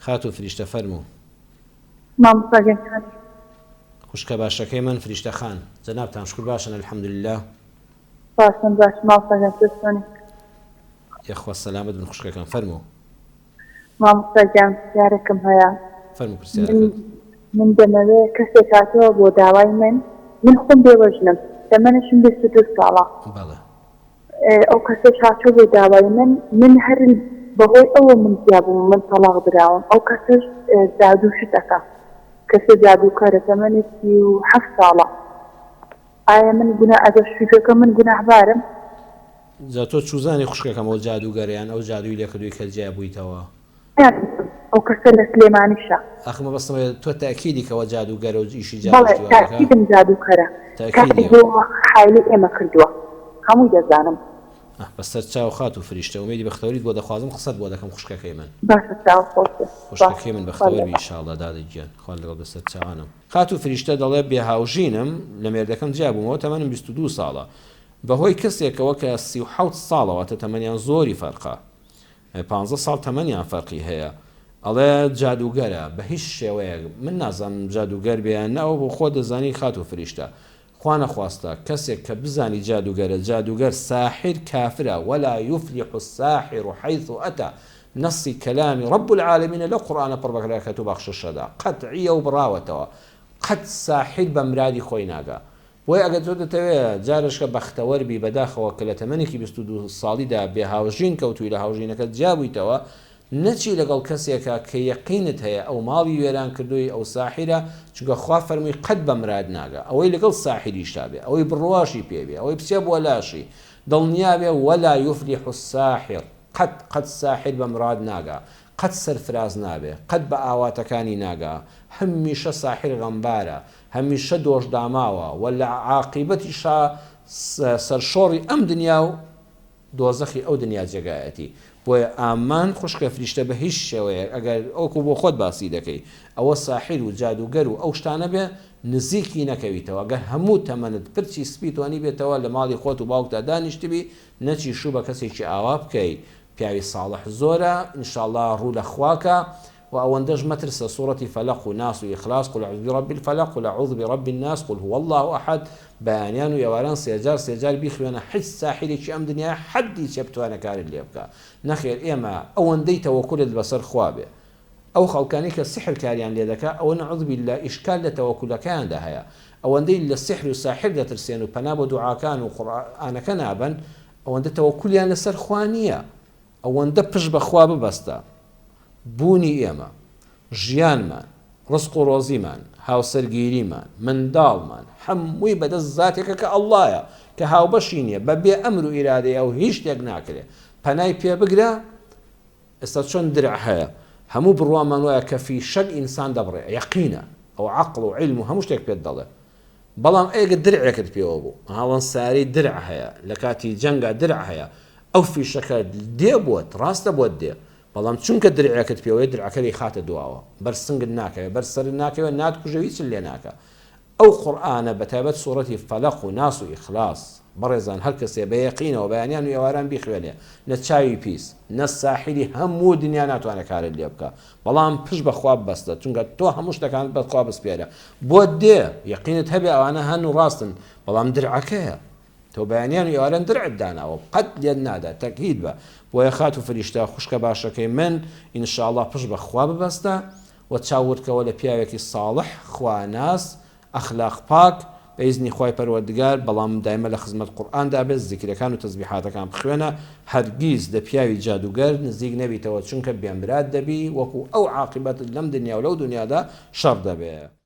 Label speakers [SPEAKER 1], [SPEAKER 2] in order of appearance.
[SPEAKER 1] خاتوو فریشتە فەرموو.
[SPEAKER 2] مامۆستا گیان چۆنی؟
[SPEAKER 1] خوشکە باشەکەی من فریشتە خان. جەنابتان شکور باشن الحمدللە.
[SPEAKER 2] باشم باشم مامۆستا گیان تۆ چۆنی؟
[SPEAKER 1] یەخوا سەلامەت بن خوشکەکەم فەرموو.
[SPEAKER 2] مامۆستا گیان پرسیارێکم هەیە.
[SPEAKER 1] فەرموو پرسیارەکەت.
[SPEAKER 2] من دەمەوێ کەسێک هاتووە بۆ داوای من من خۆم بێوەژنم تەمەنیشم 22 ساڵە.
[SPEAKER 1] بەڵێ.
[SPEAKER 2] ئەو کەسەش هاتووە بۆ داوای من من هەر بەهۆی ئەوە من جیا بووم من تەڵاق دراوم ئەو کەسەش جادوو شت ئەکا کەسە جادووکەرە تەمەنی 37 ساڵە ئایا من گونا ئەگەر شووی پێ بکەم من گوناهبارم؟
[SPEAKER 1] جا تۆ چوزانی خوشکەکەم ئەو جادووگەرە یان ئەو جادووی لێ کردووی کە جیا بوویتەوە؟
[SPEAKER 2] ئەو کەسە لە سلێمانیشە.
[SPEAKER 1] ئاخ مەبەستم ئەوەیە تۆ تەئکیدی کە ئەوە جادووگەرە و ئیشی جادوو
[SPEAKER 2] بەڵێ
[SPEAKER 1] شتی وا دەکا؟
[SPEAKER 2] تاکیدم جادووکەرە
[SPEAKER 1] تەئکیدی.
[SPEAKER 2] کاری بۆ حایلەی ئێمە کردووە هەمووی دەزانم.
[SPEAKER 1] ئاه بەسەر چاو خاتوو فریشتە ئومێدی بەختەوەریت بۆ دەخوازم قسەت بۆ دەکەم خوشکەکەی من.
[SPEAKER 2] باشە چاوت خۆش بێ.
[SPEAKER 1] خوشکەکەی
[SPEAKER 2] باشە
[SPEAKER 1] من
[SPEAKER 2] خوا
[SPEAKER 1] بەختەوەر بی
[SPEAKER 2] لەگەڵ.
[SPEAKER 1] ئیشاڵا دادە گیان خوا لەگەڵ بێ سەر چاوانم. خاتوو فریشتە دەڵێ بێ هاوژینم لە مێردەکەم جیا بوومەوە تەمەنم 22 ساڵە بەهۆی کەسێکەوە کە 37 ساڵە واتە تەمەنیان زۆری فەرقە پانزە ساڵ تەمەنیان فەرقی هەیە ئەڵێ جادوگەرە بە هیچ شێوەیەک من نازانم جادوگەر بێ یان نا ئەوە بۆ خۆت دەزانی خاتوو فریشتە خوا نەخواستە کەسێک کە بزانی جادوگەرە جادوگەر ساحیر کافرە ولا یفلح الساحر حیث اتی نەصی کەلامی رب العالمینە لەو قورئانە پڕ بەرەکەت و بەخششەدا قەتعیە و بڕاوەتەوە قەت ساحیر بە مرادی خۆی ناگا بۆیە ئەگەر تۆ دەتەوێ جارێشکە بەختەوەر بی بەداخەوە کە لە تەمەنێکی 22 ساڵیدا بێ هاوژین کەوتووی لە هاوژینەکەت جیا بوویتەوە نەچی لەگەڵ کەسێکا کە یەقینت هەیە ئەو ماڵی وێران کردووی ئەو ساحیرە چونکە خوا فەرمووی قەت بە مراد ناگا ئەوەی لەگەڵ ساحیریشا بێ ئەوەی بڕواشی پێ بێ ئەوەی بچێ بۆ لاشی دڵنیا بێ ولا یفلح الساحر قەت قەت ساحیر بە مراد ناگا قەت سەرفراز نابێ قەت بە ئاواتەکانی ناگا هەمیشە ساحیر غەمبارە هەمیشە دۆشداماوە و لە عاقیبەتیشا سەرشۆڕی ئەم دنیا و دۆزەخی ئەو دنیا جێگایەتی. بۆیە ئامان خوشکە فریشتە بە هیچ شێوەیەک ئەگەر وەکو بۆ خۆت باسی دەکەی ئەوە ساحیر و جادووگەر و ئەو شتانە بێ نزیکی نەکەویتەوە گەر هەموو تەمەنت پرچی سپی تۆنیبێتەوە لە ماڵی خۆت و باوکتا دانیشتبی نەچی شوو بە کەسێکی ئاوا بکەی پیاوی ساڵح زۆرە ان شاءاللە ڕوو لە خوا کە وە ئەوەندەش مەترسە سوڕەتی فەلەق و ناس و ئیخلاس قل اعوذ برب الفلق قل اعوذ برب الناس قل هو اللە احد بەیانیان و ئێواران سێجار سێجار بیخوێنە حیچ ساحیرێکی ئەم دنیایە حەدی چیە بتوانێ کارت لێ بکا نەخێر ئێمە ئەوەندەی تەوەکولت بەسەر خوا بێ ئەو خەڵکانەی کە سحر کاریان لێ دەکا ئەوە نعوذ باللە ئیشکال لە تەوەکولەکەیاندا هەیە ئەوەندەی لە سحر و ساحر دەترسێن و پەنا بۆ دوعاکان و قورئانەکە نابەن ئەوەندە تەوەکولیان لەسەر خوا نیە ئەوەندە پشت بە خوا ببەستە بوونی ئێمە، ژیانمان، ڕزق و ڕۆزیمان، هاوسەرگیریمان، منداڵمان، هەمووی بەدەست زاتێکە کە اللە یە، کە هاوبەشی نییە، بە بێ ئەمر و ئیرادەی ئەو هیچ شتێک ناکرێ. پەنای پێ بگرە، ئێستا چۆن درع هەیە، هەموو بڕوامان وایە کە فیشەک ئینسان دەبڕێ، یەقینە، ئەوە عەقڵ و عیلم و هەموو شتێک پێت دەڵێ. بەڵام ئەگەر درعێکت پێوە بوو، ئەڵێن سەیارەی درع هەیە، لە کاتی جەنگا درع هەیە، ئەو فیشەکە دێ بۆت، ڕاستە بۆت دێ، بەڵام چونکە درعێکت پێوەیە درعەکە دەیخاتە دواوە، بەر سنگت ناکەوێ، بەر سەرت ناکەوێ، ناتکوژێ و هیچت لێ ناکا. ئەو قورئانە بە تایبەت سوڕەتی فەلەق و ناس و ئیخلاس، بەڕێزان هەر کەسێ بە یەقینەوە بەیانیان و ئێواران بیخوێنێ، نە چاوی پیس، نە ساحیری هەموو دنیا ناتوانێ کارت لێ بکا. بەڵام پشت بە خوا ببەستە، چونکە تۆ هەموو شتەکانت بە خوا بسپێرە، بۆت دێ، یەقینت هەبێ ئەوانە هەن و ڕاستن، بەڵام درعەکەیە. تۆ بەیانیان و ئێواران درعت داناوە و قەت لێت نادا تەکید بە بۆیە خاتوو فریشتە خوشکە باشەکەی من ان شاء اللە پشت بە خوا ببەستە و چاو وردکەوە لە پیاوێکی ساڵح خواناس ئەخلاق پاک بە ئیزنی خوای پەروەردگار بەڵام دایمە لە خزمەت قورئاندا بێت زیکرەکان و تەزبیحاتەکان بخوێنە هەرگیز لە پیاوی جادوگەر نزیک نەبیتەوە چونکە بێمراد دەبی وەکو ئەو عاقیبەتت لەم دنیا و لەو دنیادا شەڕ دەبێ.